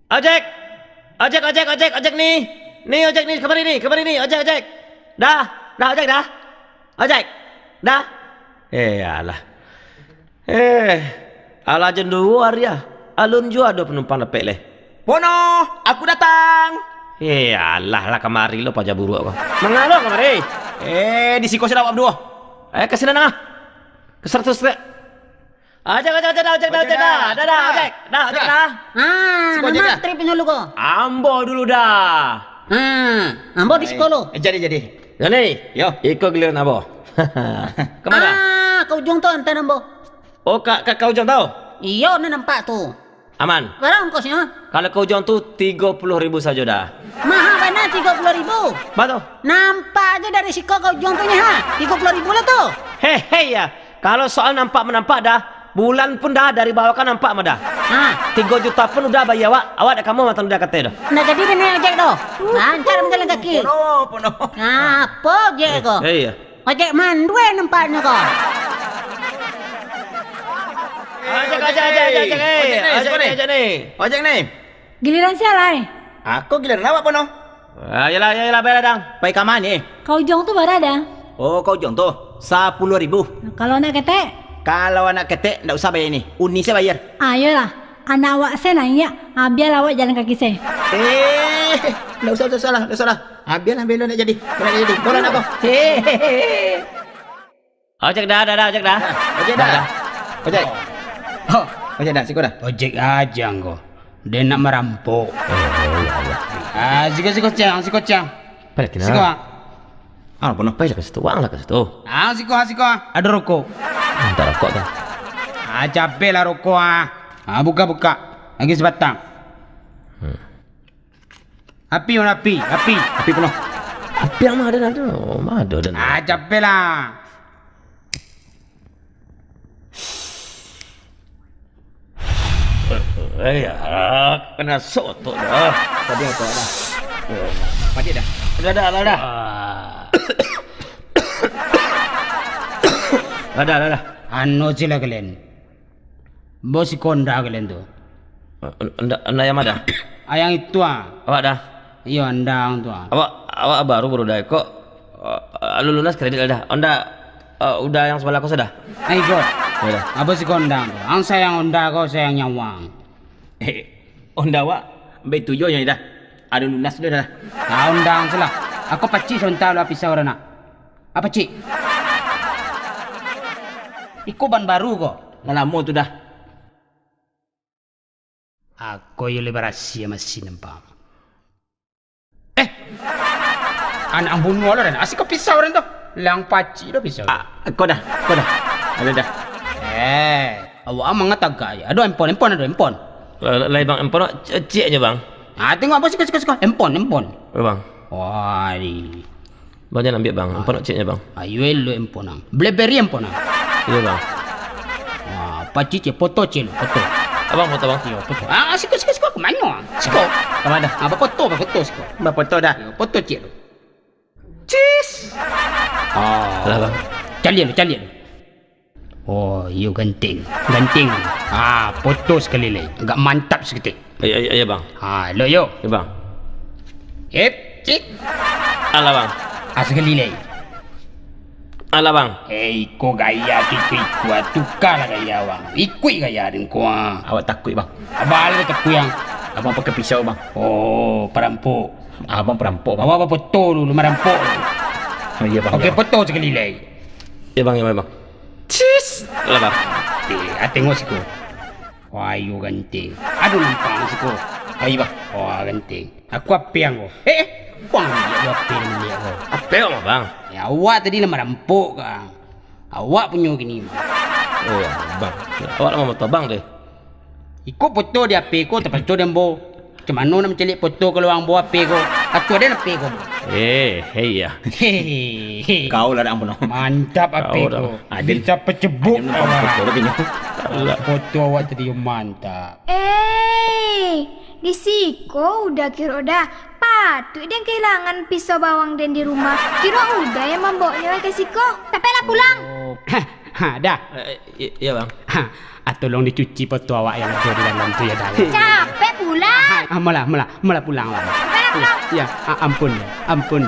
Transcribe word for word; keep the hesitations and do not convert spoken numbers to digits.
Ojek! Ojek, ojek, ojek, ojek ni! Ni ojek ni, kamari ni, kamari ni, ojek, ojek! Dah, dah, ojek dah! Ojek! Dah! Eh, alah. Eh, alah jan duo ari ah. Alun juo ado panumpang dapek leh. Pono, aku datang! Eh, alah lah kamari lo paja buruak ko. Mangalo kamari? Eh, di siko sudah awak baduo. Eh, ka sinan ah. Ka saratus dek. Ojek, ojek, ojek, dah, ojek, dah, ojek, dah. Dah, dah, ojek, dah. Ah, siko ojek, mano dah. Trip dulu ko? Ambo dulu dah. Ah, ambo di siko lo. Eh, jadi, jadi. Jani. Yo. Iko giliran ambo. Ka mano? Ah, ka ujuang tu antaan ambo. Oh, ka, ka, ka ujuang tu? Iyo, nan nampak tu. Aman. Bara ongkosnyo? Kalau ka ujuang tu, tigo puluah ribu sajo dah. Maha bana tigo puluah ribu. Batua. Nampak ajo dari siko ka ujuang tu nyo, ha. Tigo puluah ribu lah tu. Hehe, ya. Kalau soal nampak-manampak dah, bulan pun dah dari bawah kan nampak mah dah. Ha. Tigo juta pun udah bayia awak, awak dak kamuah matan udah katai dah. Ndak jadi dek naik ojek doh. Lancar bajalan kaki. Pono, pono. Nah, apo ojek ko? Eh, iya. Ojek manduai nampaknyo ko. Ojek, ojek, ojek, ojek, ojek, eh. Ojek ni, ojek ni, ojek ni. Ojek ni. Giliran sia lai? Ako giliran awak, Pono. Ah, iyolah, iyolah, bailah, Dang. Pai ka ma ni? Ka ujuang tu bara, Dang. Oh, ka ujuang tu. Sapuluah ribu. Kalau anak ketek? Kalau anak ketek, ndak usah bayia ni. Uni se bayia. Ah, iyolah. Anak awak se naiak, abialah awak jalan kaki se. Eh, ndak usah, ndak usah lah, ndak usah lah. Abialah belo ndak jadi. Ndak jadi. Bola nak ko. Ojek dah, dah, dah, ojek dah. Ojek dah. Dah, dah. Ojek. Oh, ojek dah, siko dah. Ojek aja angko. Dia nak merampok. Oh, oh, iya, iya. Ah, siko, siko, Cang, siko, Cang. Balik, Cang. Siko, ah. Ah, Pono. Pai lah ka situ, wang lah ka situ. Ah, siko, ah, siko, ah. Ado rokok. Minta rokok tu. Ah, capek lah rokok, ah. Ah, buka, buka. Lagi sebatang. Hmm. Api, Pono, api, api. Api, Pono. Api yang ma ado, ado. Ma ado, ado. Ah, capek lah. Eh, ya, kena sotok dah. Tadi apa dah? Padi dah. Dah, dah, dah, dah. Ah. Dah, dah, dah, dah. Anu sila kalian. Bos si konda kalian tu. Eh, nda, nda yang ma dah? Ah, yang itu, ah. Awak dah? Iyo, andang tu, ah. Awak, awak baru, baru dah. Kok, eh, alun lunas kredit lah dah? Onda, eh, udah yang sebelah kos dah? Ah, iko. Ya dah. Apo si kondang tu? Ang sayang onda ko, sayang nyawang. Eh, onda awak, ambil tujuh yang dah. Alun lunas dah dah. Ah, ondang se lah. Ako pacik sabanta lah pisau dah nak. Apo, Cik? Iko ban baru ko? Lah lamo tu dah. Ako iyo lai barasiah masin nampak. Eh! Anak ang bunuah lo, Dan. Asik ko pisau, Dan, tu. Lang pacik lo pisau. Ah, ko dah, ko dah. Alah dah. Eh, awak ang mangatagak aja. Ado handphone, handphone, ado handphone. Lai, lai, Bang, handphone awak, c-, ciek aja, Bang. Ah, tengok apo, siko, siko, siko. Handphone, handphone. Eh, Bang. Wah, di. Bang, jan ambiak, Bang. Ampun nak ceknyo, Bang. Ayo elok ampun, ang. BlackBerry ampun, ang. Iyo, Bang. Wah, pacik cek, foto cek lu, foto. Abang foto, Bang. Iyo, foto. Ah, siko, siko, siko, ka mano, ang? Siko. Ka mano? Ah, bafoto, bafoto siko. Bafoto dah. Iyo, foto cek lu. Cis. Ah. Alah, Bang. Caliak lu, caliak lu. Oh, iyo ganteng. Ganteng. Ah, foto sakali lai. Agak mantap saketek. Ayo, ayo, ayo, Bang. Ah, elok yo. Yo, Bang. Hep, cik. Alah, Bang. Ah, sakali lai. Alah, Bang. Eh, iko gaya kito iko, ah, tukalah gaya, Bang. Ikuik gaya den ko, ah. Awak takuik, Bang. Abang lah takuik, ang. Abang pakai pisau, Bang. Oh, parampok. Abang parampok, Bang. Awak bafoto dulu, marampok. Oh, iyo, Bang. Oke, iyo. Foto sakali lai. Iyo, Bang, iyo, Bang. Cis. Alah, Bang. Eh, ah, tengok siko. Wah, iyo ganteng. Aduh, nampang siko. Ai, Bang. Wah, ganteng. Aku apeh ang ko. Eh, eh. Wah, ambiak lu apeh dan milik ko. Apeh awak, Bang? Ya, awak tadi lah marampok, Bang. Awak punyo kini, Bang. Oh, Bang. Awak lah mamoto Abang tu. Iko foto di apeh ko, tapaco di ambo. Macam mano nak mancaliak foto kalau ambo apeh ko? Atuah den apeh ko. Eh, hei, ya. Hehehe. Kau lah dak ampun. Mantap apeh ko. Kau dah. Bisa pacebuk. Aden awak. Foto lagi nyo. Alah. Foto awak tadi mantap. Eh, di siko udah kiro dah. Patuik den kahilangan pisau bawang den di rumah. Kiro udah yang mambawonyo ka siko. Tapi lah pulang. Oh. Ha, dah. Eh, i- iya bang. Ha, ah, tolong dicuci poto awak yang ado di dalam tu yo, dah. Capek pulang. Ha, ah, molah, molah, molah pulang lah. Yo, ah, ampun, ampun.